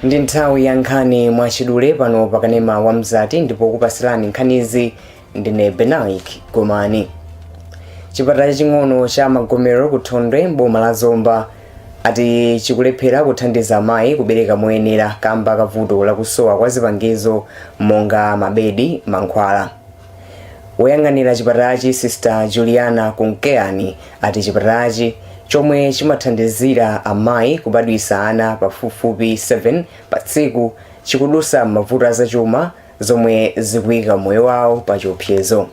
Ndi nthawi ya nkhani mwachidule pano pakanema wa Mzati, ndipo kupasirani nkhanizi ndine Benaik Gomani. Chipatala chaching'ono cha Magomero ku Thondwe m'boma la Zomba ati chikulephera kuthandiza amayi kubereka moyenera kamba ka vuto lakusowa kwa zipangizo monga mabedi, mankhwala. Woyang'anira chipatalachi, Sister Juliana Kunkeani, ati chipatalachi, chomwe chimathandizira amayi kubadwisa ana pafupifupi 7 pa tsiku, chikudusa mavuto azachuma zomwe zikuyika moyo wawo pa chiopsezo.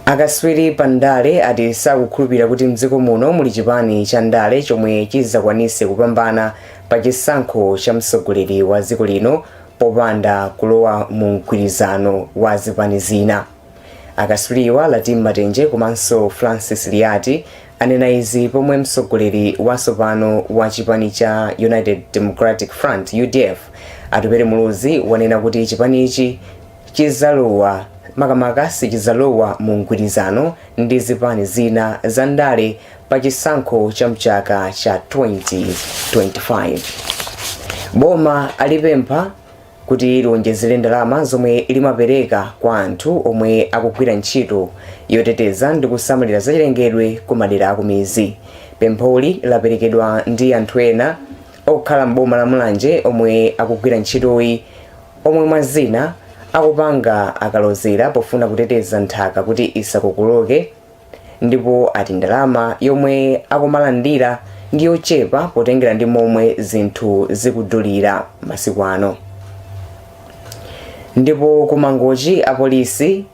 Akaswiri pa ndale ati sakukhulupirira kuti mdziko muno muli chipani cha ndale chomwe chizakwanise kupambana pa chisankho cha mtsogoleri wa dziko lino popanda kulowa mu mgwirizano wa zipani zina. Akaswiriwa, Latim Matenje komanso Francis Liati, anena izi pomwe mtsogoleri watsopano wa chipani cha United Democratic Front, UDF, Atupele Muluzi, wanena kuti chipanichi chizalowa makamaka sichizalowa mu mgwirizano ndi zipani zina za ndale pa chisankho cha mchaka cha 2025. Boma alipempha kuti liwonjezere ndalama zomwe limapereka kwa anthu omwe akugwira ntchito yoteteza ndi kusamalira zachilengedwe ku madera akumidzi. Pempholi laperekedwa ndi anthu ena okhala m'boma la Mulanje omwe akugwira ntchitoyi, omwe mwa zina akupanga akalozera pofuna kuteteza nthaka kuti isakokoloke, ndipo ati ndalama yomwe akumalandira ndi yochepa potengera ndi momwe zinthu zikudulira masiku ano. Ndipo ku Mangochi, apolisi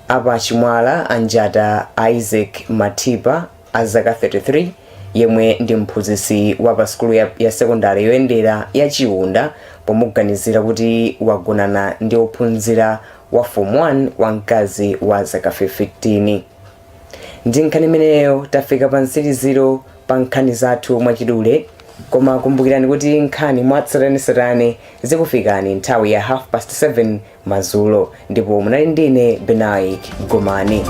apa Chimwala anjata Isaac Mathipa a zaka 33, yemwe ndi mphunzitsi wa pa sukulu ya sekondari yoyendera ya Chiunda, pomuganizira kuti wagonana ndi ophunzira wa form 1 wamkazi wa zaka 15. Ndi nkhani imeneyo tafika pa mtsiriziro pa nkhani zathu mwachidule, koma kumbukirani kuti nkhani mwatsatanetsatane zikufikani nthawi ya 7:30 madzulo, ndipo munali ndine Benaik Gomani.